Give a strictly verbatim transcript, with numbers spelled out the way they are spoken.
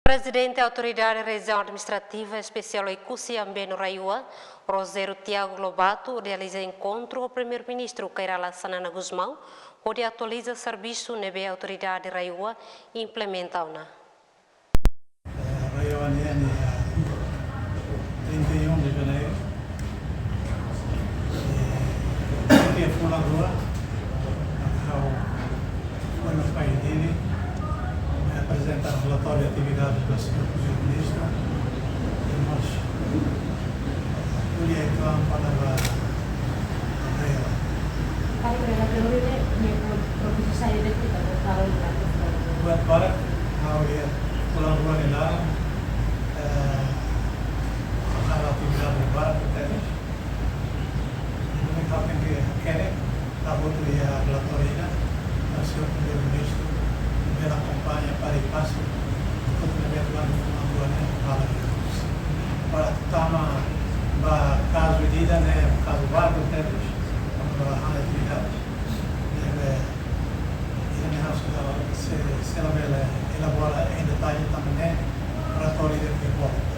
Prezidente Autoridade Rejiaun Administrativa Espesiál Oekusi Ambeno RAEOA, Rogério Tiago Lobato, realiza enkontru ho Primeiru-Ministru Kay Rala Xanana Gusmão, hodi atualiza servisu ne'ebé Autoridade RAEOA implementa ona. Eh, RAEOA nian iha trinta e um de janeiro. Eh, iha fulan rua, ha'u fó ona ba Dili, eh, aprezenta relatóriu de atividade ba señór Primeiru-Ministru. I mós, hodi atu ampara ba RAEOA. Karik RAEOA ne'e pro-, prosesu saida de'it, ita, para o lugar. Buat barak, ha'u iha fulan rua nia laran, eh, halo atividade barak tebes. Ne'ebé ha'u tenke hakerek, ha'u hotu iha relatóriu ida, no señór Primeiru-Ministru bele akompaña para pasu, hotu ne'ebé durante fulan rua ne'e halo. Para tama ba kazu ida-ne'e, kazu barak tebes, kona-ba halo atividade. Ne'ebé, ida-ne'e ha'u sei, sei, sei labele elabora em detalhe tanba ne'e relatóriu ida ke bola.